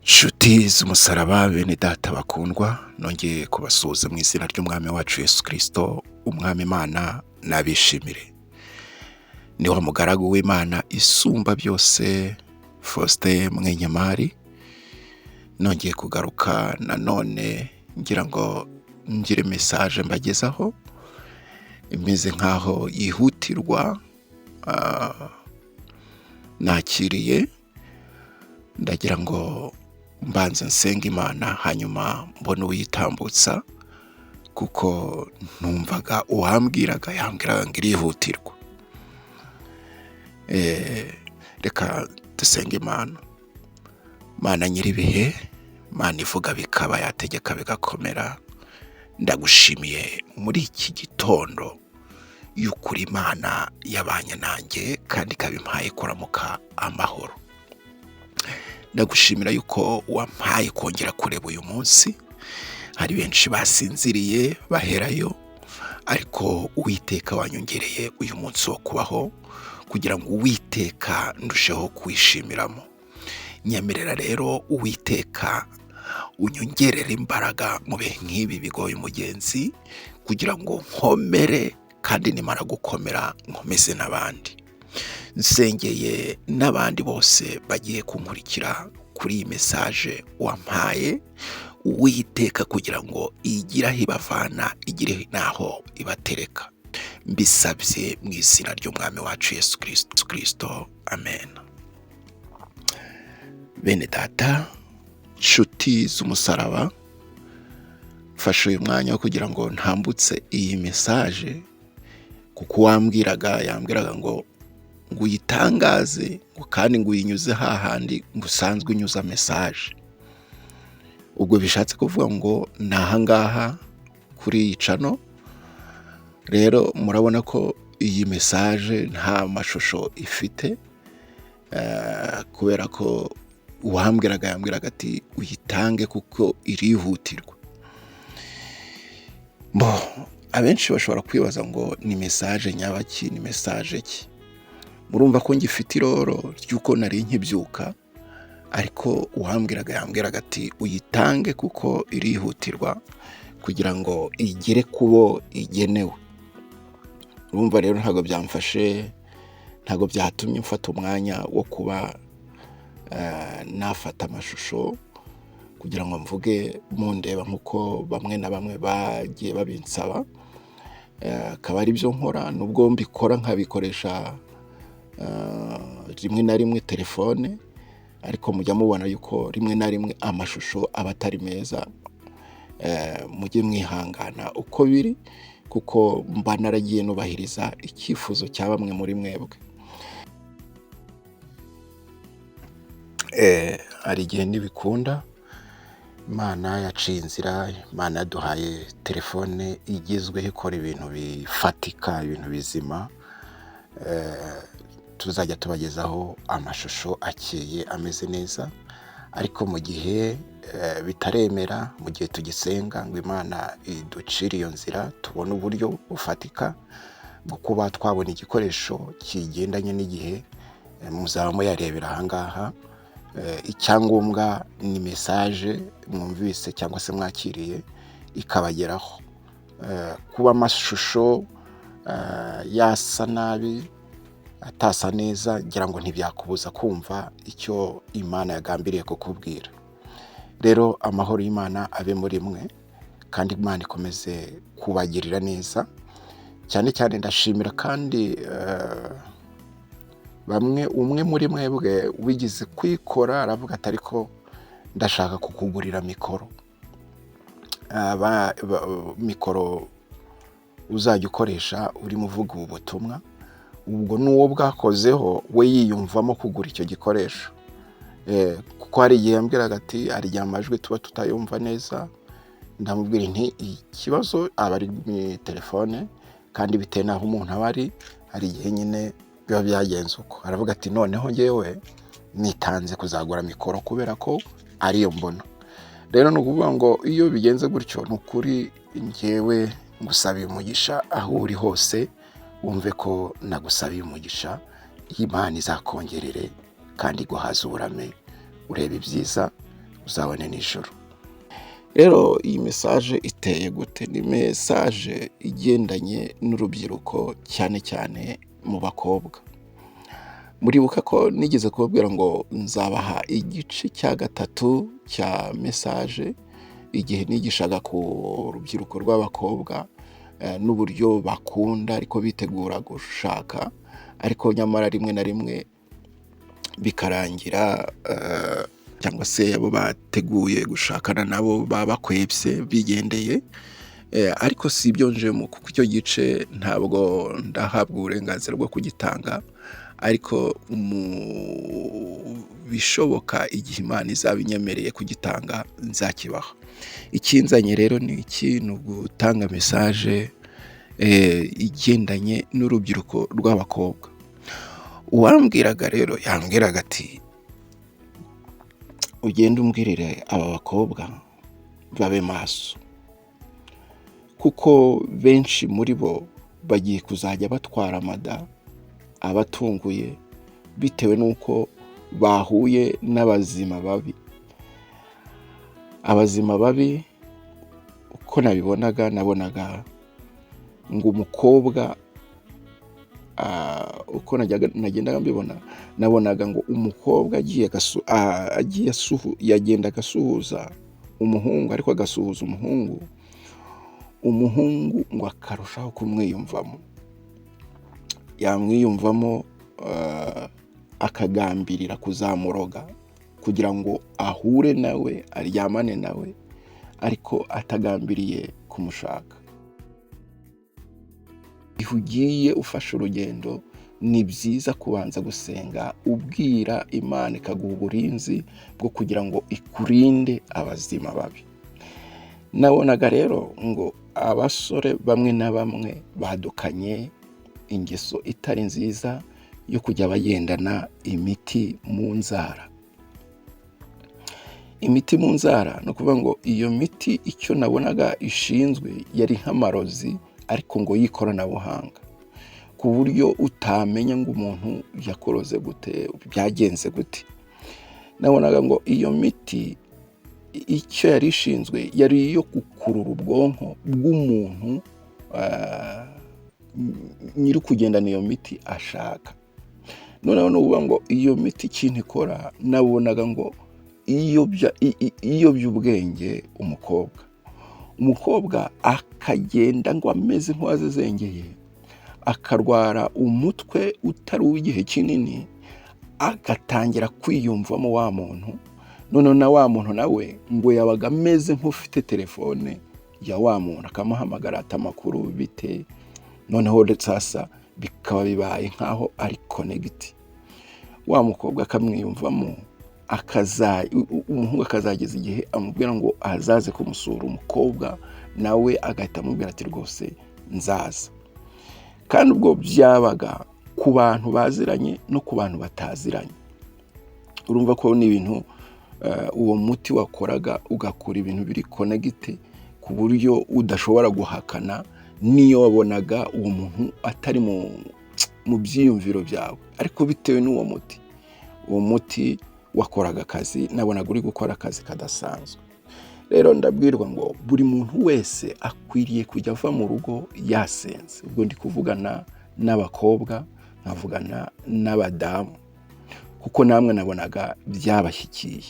Nshuti z'umusaraba, bene data bakundwa, nongeye kubasuhuza mu izina ry'Umwami wacu Yesu Kristo. Umwami Imana nabishimire. Ni wa mugaragu w'Imana isumba byose, Faustin Mwenyemari. Nongeye kugaruka nanone ngira ngo ngire message mbagezaho imeze nkaho yihutirwa. Nakiriye, ndagira ngo mbanze nsenga Imana, hanyuma mbone uyitambutsa, kuko numvaga uwambwiraga yambwiraga ngo irihutirwa. Reka dusenge Imana. Mana nyir'ibihe, Mana ivuga bikaba, yategeka bigakomera, ndagushimiye muri iki gitondo y'ukuri Imana yabanye nanjye kandi ikaba impaye kuramuka amahoro. Ndagushimira yuko wampaye kongera kureba uyu munsi. Hari benshi basinziriye baherayo, ariko Uwiteka wanyongereye uyu munsi wo kubaho kugira ngo Uwiteka ndusheho kuwishimiramo. Nyemerera rero Uwiteka unyongerere imbaraga mu bihe nk'ibi bigoye umugenzi, kugira ngo nkomere, kandi nimara gukomera nkomeze n'abandi. Nsengeye n'abandi bose bagiye kunkurikira kuri iyi message wampaye Uwiteka, kugira ngo igire aho ibavana, igire n'aho ibatereka. Mbisabye mu izina ry'Umwami wacu Yesu Kristo, amen. Bene data, nshuti z'umusaraba, mfashe uyu mwanya wo kugira ngo ntambutse iyi message, kuko uwambwiraga yambwiraga ngo uyitangaze, ngo kandi ngo uyinyuze hahandi ngo usanzwe unyuza message. Ubwo bishatse kuvuga ngo ni ahangaha kuri iyi channel. Rero murabona ko iyi message nta mashusho ifite, kubera ko uwambwiraga yambwiraga ati uyitange kuko irihutirwa. Bo abenshi bashobora kwibaza ngo ni message nyabaki, ni message ki? Murumva ko ngifite iroro ry'uko nari nkibyuka, ariko uwambwiraga yambwiraga ati uyitange kuko irihutirwa kugira ngo igere ku bo igenewe. Urumva rero ntabwo byamfashe, ntabwo byatumye mfata umwanya wo kuba nafata amashusho kugira ngo mvuge mundeba nk'uko bamwe na bamwe bagiye babinsaba. Akaba ari byo nkora, nubwo mbikora nkabikoresha rimwe na rimwe telefone, ariko mujya mubona yuko rimwe na rimwe amashusho aba atari meza. Mujye mwihangana uko biri, kuko mba naragiye nubahiriza icyifuzo cya bamwe muri mwebwe. Hari igihe ntibikunda, Imana yaciye inzira, Imana yaduhaye telefone igezweho ikora ibintu bifatika, ibintu bizima. Tuzajya tubagezaho amashusho akeye ameze neza, ariko mu gihe bitaremera, mu gihe tugisenga ngo Imana iducire iyo nzira, tubone uburyo bufatika bwo kuba twabona igikoresho kigendanye n'igihe, muzaba muyarebera ahangaha. Icyangombwa ni message mwumvise cyangwa se mwakiriye ikabageraho. Kuba amashusho yasa nabi, atasa neza, ngira ngo ntibyakubuza kumva icyo Imana yagambiriye kukubwira. Rero amahoro y'Imana abe muri mwe, kandi Imana ikomeze kubagirira neza. Cyane cyane ndashimira kandi bamwe, umwe muri mwebwe wigeze kwikora aravuga ati ariko ndashaka kukugurira mikoro, mikoro uzajya ukoresha urimo uvuga ubu butumwa. Ubwo n'uwo bwakozeho we yiyumvamo kugura icyo gikoresho, kuko hari igihe yambwiraga ati hari igihe amajwi tuba tutayumva neza. Ndamubwira nti ikibazo aba ari muri telefone, kandi bitewe n'aho umuntu aba ari, hari igihe nyine biba byagenze uko. Aravuga ati noneho ngewe nitanze kuzagura mikoro kubera ko ariyo mbona. Rero ni ukuvuga ngo iyo bigenze gutyo, ni ukuri ngewe ngusabiye umugisha aho uri hose, wumve ko nagusabiye umugisha. Imana izakongerere kandi iguhaze uburame, urebe ibyiza. Uzabone n'ijuru. Rero iyi message iteye gute? Ni message igendanye n'urubyiruko, cyane cyane mu bakobwa. Muribuka ko nigeze kubabwira ngo nzabaha igice cya gatatu cya message igihe nigishaga ku rubyiruko rw'abakobwa n'uburyo bakunda ariko bitegura gushaka, ariko nyamara rimwe na rimwe bikarangira cyangwa se abo bateguye gushakana nabo baba bakwebye bigendeye. Ariko si ibyo njemo, kuko icyo gice ntabwo ndahabwa uburenganzira bwo kugitanga, ariko mu bishoboka igihe Imana izaba inyemereye kugitanga nzakibaha. Ikinzanye rero ni iki? Ni ugutanga message igendanye n'urubyiruko rw'abakobwa. Uwambwiraga rero yambwiraga ati: "Ugende umbwirire aba bakobwa babe maso, kuko benshi muri bo bagiye kuzajya batwara amada abatunguye bitewe n'uko bahuye n'abazima babi." Abazima babi, uko nabibonaga, nabonaga ngo umukobwa, uko nagendaga mbibona, nabonaga ngo umukobwa agiye yagendaga asuhuza umuhungu, ariko agasuhuza umuhungu, umuhungu ngo akarushaho kumwiyumvamo, yamwiyumvamo akagambirira kuzamuroga kugira ngo ahure nawe, aryamane nawe, ariko atagambiriye kumushaka. Igihe ugiye ufashe urugendo, ni byiza kubanza gusenga ubwira Imana ikaguha uburinzi bwo kugira ngo ikurinde abazima babi. Nabonaga rero ngo abasore bamwe na bamwe badukanye ingeso itari nziza yo kujya bagendana imiti mu nzara. Imiti mu nzara, ni ukuvuga ngo iyo miti icyo nabonaga ishinzwe yari nk'amarozi, ariko ngo y'ikoranabuhanga, ku buryo utamenya ngo umuntu yakoroze gute, byagenze gute. Nabonaga ngo iyo miti icyo yari ishinzwe yari iyo gukurura ubwonko bw'umuntu nyiri kugendana iyo miti ashaka. Noneho ni ukuvuga ngo iyo miti ikintu ikora, nabonaga ngo iyobya ubwenge umukobwa, umukobwa akagenda ngo ameze nk'uwazezengeye, akarwara umutwe utari uw'igihe kinini, agatangira kwiyumvamo wa muntu. Noneho na wa muntu nawe ngo yabaga ameze nk'ufite telefone ya wa muntu, akamuhamagara ati: "Amakuru bite?" Noneho sasa bikaba bibaye nk'aho ari connecté, wa mukobwa akamwiyumvamo, umuhungu akazageza igihe amubwira ngo azaze kumusura, umukobwa nawe agahita amubwira ati: "Rwose nzaza." Kandi ubwo byabaga ku bantu baziranye no ku bantu bataziranye. Urumva ko ni ibintu uwo muti wakoraga, ugakora ibintu biri connecté ku buryo udashobora guhakana n'iyo wabonaga uwo muntu atari mu byiyumviro byawe, ariko bitewe n'uwo muti, uwo muti wakoraga akazi. Nabonaga uri gukora akazi kadasanzwe. Rero ndabwirwa ngo buri muntu wese akwiriye kujya ava mu rugo yasenze. Ubwo ndi kuvugana n'abakobwa, nkavugana n'abadamu, kuko namwe nabonaga byabashyikiye,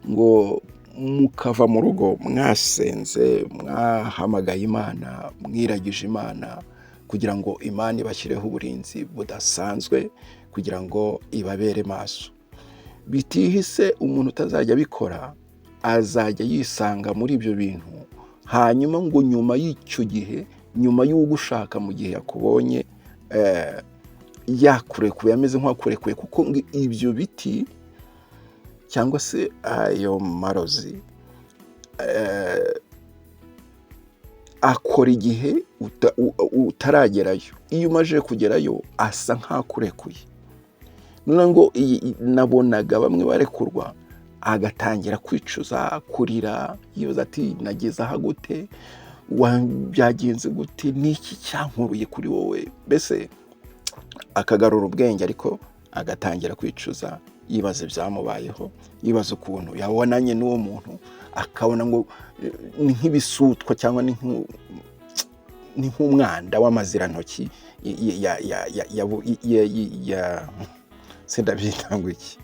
ngo mukava mu rugo mwasenze, mwahamagaye Imana, mwiragije Imana, kugira ngo Imana ibashyireho uburinzi budasanzwe, kugira ngo ibabere maso. Bitihise umuntu utazajya abikora azajya yisanga muri ibyo bintu, hanyuma ngo nyuma y'icyo gihe, nyuma y'ugushaka, mu gihe yakubonye yakurekuye, ameze nk'uwakurekuye, kuko ngo ibyo biti cyangwa se ayo marozi akora igihe utaragerayo. Iyo umaze kugerayo asa nk'akurekuye. Noneho ngo nabonaga bamwe barekurwa, agatangira kwicuza, kurira, yibaza ati: "Nageze aha gute? Byagenze gute? Ni iki cyankuruye kuri wowe?" Mbese akagarura ubwenge, ariko agatangira kwicuza. Yibaza ibyamubayeho, yibaza ukuntu yabonanye n'uwo muntu, akabona ngo ni nk'ibisutwa cyangwa ni nk'umwanda w'amazirantoki ya sindabyita ngo iki,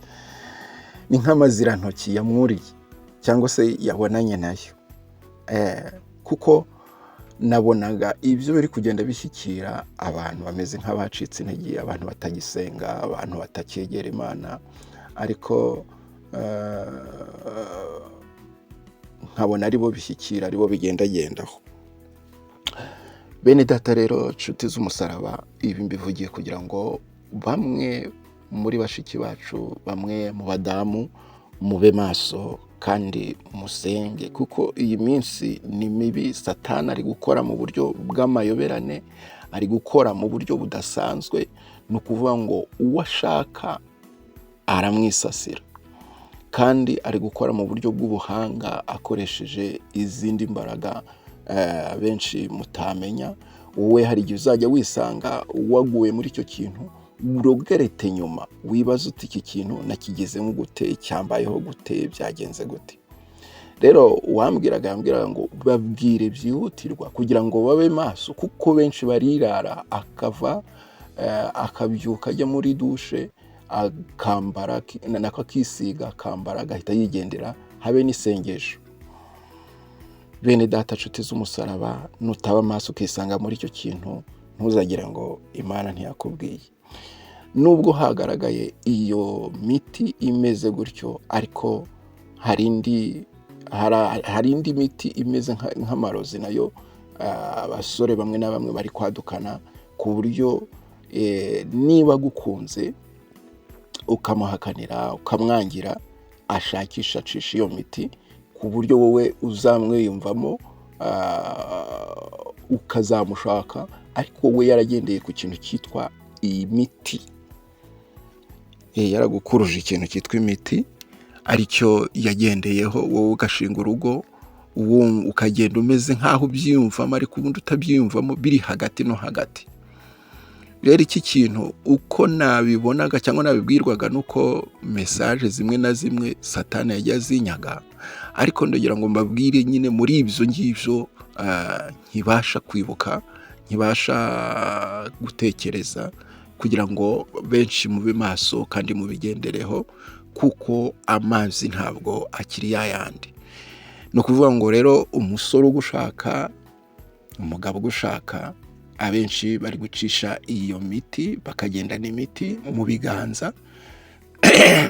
ni nk'amazirantoki yamwuriye cyangwa se yabonanye nayo. Kuko nabonaga ibyo biri kugenda bishyikira abantu bameze nk'abacitse intege, abantu batagisenga, abantu batacyegera Imana, ariko nkabona aribo bishyikira, aribo bigendagendaho. Bene data rero, nshuti z'umusaraba, ibi mbivugiye kugira ngo bamwe muri bashiki bacu, bamwe mu badamu, mube maso kandi musenge, kuko iyi minsi ni mibi. Satani ari gukora mu buryo bw'amayoberane, ari gukora mu buryo budasanzwe. Ni ukuvuga ngo uwo ashaka aramwisasira, kandi ari gukora mu buryo bw'ubuhanga akoresheje izindi mbaraga benshi mutamenya. Wowe hari igihe uzajya wisanga waguye muri icyo kintu, uregrette nyuma, wibaza uti: "Iki kintu nakigezemo gute? Cyambayeho gute? Byagenze gute?" Rero uwambwiraga yambwiraga ngo babwire byihutirwa kugira ngo babe maso, kuko benshi barirara, akava akabyuka ajya muri douche, akambara, nako akisiga, akambara, agahita yigendera, habe n'isengesho. Bene data, nshuti z'umusaraba, nutaba amaso ukisanga muri icyo kintu, ntuzagire ngo Imana ntiyakubwiye. Nubwo hagaragaye iyo miti imeze gutyo, ariko hari indi miti imeze nk'amarozi nayo abasore bamwe na bamwe bari kwadukana, ku buryo niba agukunze ukamuhakanira, ukamwangira, ashakisha acisha iyo miti ku buryo wowe uzamwiyumvamo, ukazamushaka, ariko we yaragendeye ku kintu cyitwa iyi miti, yaragukuruje ikintu cyitwa imiti, aricyo yagendeyeho, wowe ugashinga urugo, ukagenda umeze nk'aho ubyiyumvamo ariko ubundi utabyiyumvamo, biri hagati no hagati. Rero iki kintu uko nabibonaga cyangwa nabibwirwaga, nuko message zimwe na zimwe Satani yagiye azinyaga, ariko ndagira ngo mbabwire nyine muri ibyo ngibyo nkibasha kwibuka, nkibasha gutekereza, kugira ngo benshi mube maso kandi mubigendereho, kuko amazi ntabwo akiri yayandi. Ni ukuvuga ngo rero umusore ugushaka, umugabo ugushaka, abenshi bari gucisha iyo miti, bakagendana imiti mu biganza,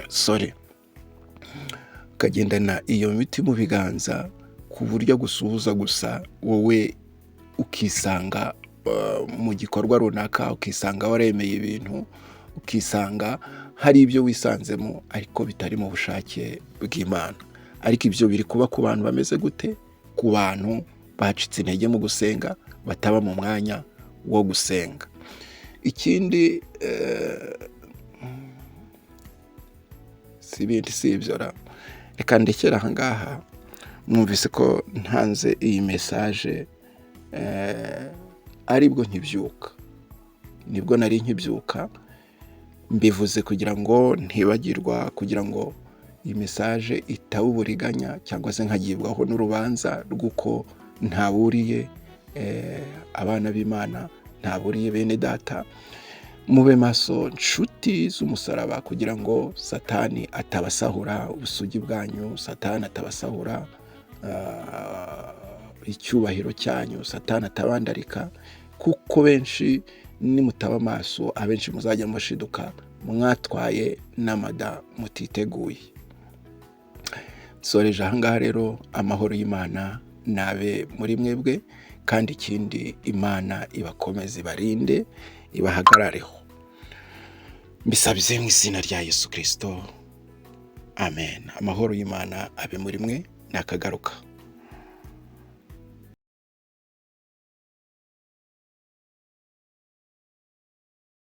sorry, ukagendana iyo miti mu biganza ku buryo agusuhuza gusa, wowe ukisanga mu gikorwa runaka, ukisanga waremeye ibintu, ukisanga hari ibyo wisanzemo ariko bitari mu bushake bw'Imana. Ariko ibyo biri kuba ku bantu bameze gute? Ku bantu bacitse intege mu gusenga, bataba mu mwanya wo gusenga. Ikindi si ibindi, si ibyo ra, reka ndekere aha ngaha. Mwumvise ko ntanze iyi message aribwo nkibyuka, nibwo nari nkibyuka. Mbivuze kugira ngo ntibagirwa, kugira ngo iyi message itaba uburiganya cyangwa se nkagibwaho n'urubanza rw'uko ntaburiye abana b'Imana, ntaburiye bene data. Mube maso, nshuti z'umusaraba, kugira ngo Satani atabasahura ubusugi bwanyu, Satani atabasahura icyubahiro cyanyu, Satani atabandarika, kuko benshi nimutaba amaso, abenshi muzajya mushiduka mwatwaye n'amada mutiteguye. Nsoreje ahangaha rero. Amahoro y'Imana nabe muri mwebwe, kandi ikindi, Imana ibakomeze, ibarinde, ibahagarareho. Mbisabye mu izina rya Yesu Kirisito, amen. Amahoro y'Imana abe muri mwe. Nakagaruka.